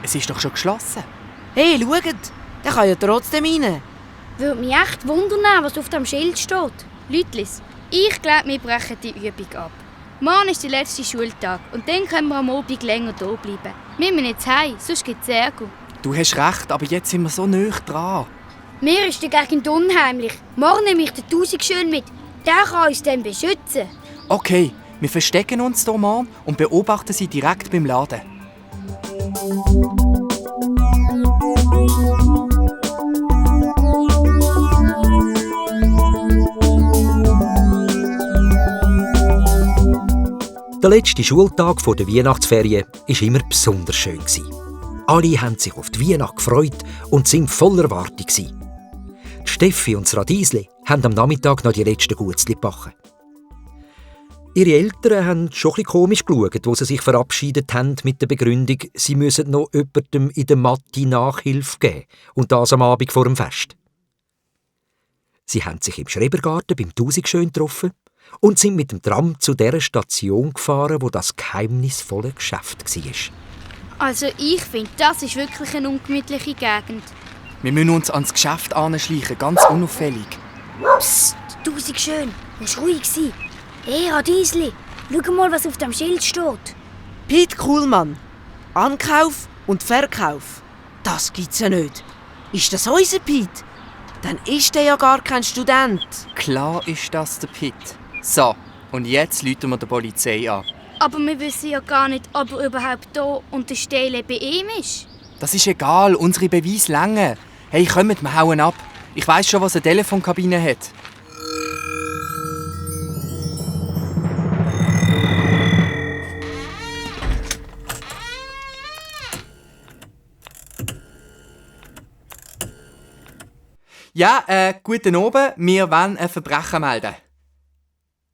Es ist doch schon geschlossen. Hey, schaut! Der kann ja trotzdem rein. Würde mich echt wundern, was auf dem Schild steht. Lütlis, ich glaube, wir brechen die Übung ab. Morgen ist der letzte Schultag und dann können wir am Abend länger hier bleiben. Wir müssen jetzt heim, sonst gibt es Ärger. Du hast recht, aber jetzt sind wir so nah dran. Mir ist die Gegend unheimlich. Morgen nehme ich den Tausendschön mit. Der kann uns dann beschützen. Okay, wir verstecken uns hier morgen und beobachten sie direkt beim Laden. Der letzte Schultag vor der Weihnachtsferien war immer besonders schön. Alle haben sich auf die Weihnacht gefreut und sind voller Erwartung. Die Steffi und das Radiesli haben am Nachmittag noch die letzten Gutzli gebacken. Ihre Eltern haben schon ein bisschen komisch geschaut, als sie sich verabschiedet haben mit der Begründung, sie müssen noch jemandem in der Mathe Nachhilfe geben und das am Abend vor dem Fest. Sie haben sich im Schrebergarten beim Tausendschön getroffen und sind mit dem Tram zu der Station gefahren, wo das geheimnisvolle Geschäft war. Also ich finde, das ist wirklich eine ungemütliche Gegend. Wir müssen uns ans Geschäft anschleichen, ganz unauffällig. Psst, Tausendschön, musst ruhig sein. Hey, Radiesli, schau mal, was auf dem Schild steht. Piet Kuhlmann. Ankauf und Verkauf. Das gibt's ja nicht. Ist das unser Piet? Dann ist er ja gar kein Student. Klar ist das der Piet. So, und jetzt rufen wir die Polizei an. Aber wir wissen ja gar nicht, ob er überhaupt hier und der Stelle bei ihm ist. Das ist egal, unsere Beweise lange. Hey, kommt, wir hauen ab. Ich weiss schon, was eine Telefonkabine hat. Ja, guten Abend. Wir wollen ein Verbrechen melden.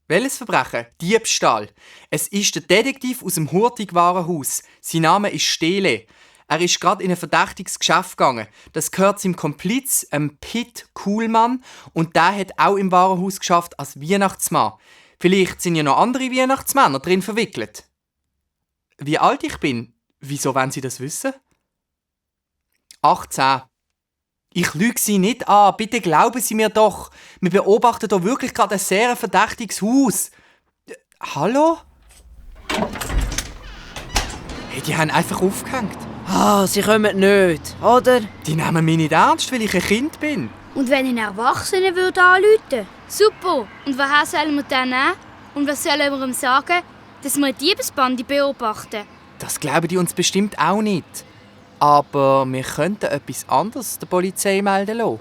Welches Verbrechen? Diebstahl. Es ist der Detektiv aus dem Hurtig-Warenhaus. Sein Name ist Steele. Er ist gerade in ein verdächtiges Geschäft gegangen. Das gehört seinem Kompliz, Piet Kuhlmann. Und der hat auch im Warenhaus geschafft als Weihnachtsmann. Vielleicht sind ja noch andere Weihnachtsmänner drin verwickelt. Wie alt ich bin? Wieso wollen Sie das wissen? 18. Ich lüge Sie nicht an, bitte glauben Sie mir doch. Wir beobachten hier wirklich gerade ein sehr verdächtiges Haus. Hallo? Hey, die haben einfach aufgehängt. Sie kommen nicht, oder? Die nehmen mich nicht ernst, weil ich ein Kind bin. Und wenn ein Erwachsener würde anrufen? Super, und woher sollen wir dann nehmen? Und was sollen wir ihm sagen? Dass wir eine Diebesbande beobachten? Das glauben die uns bestimmt auch nicht. Aber wir könnten etwas anderes der Polizei melden lassen.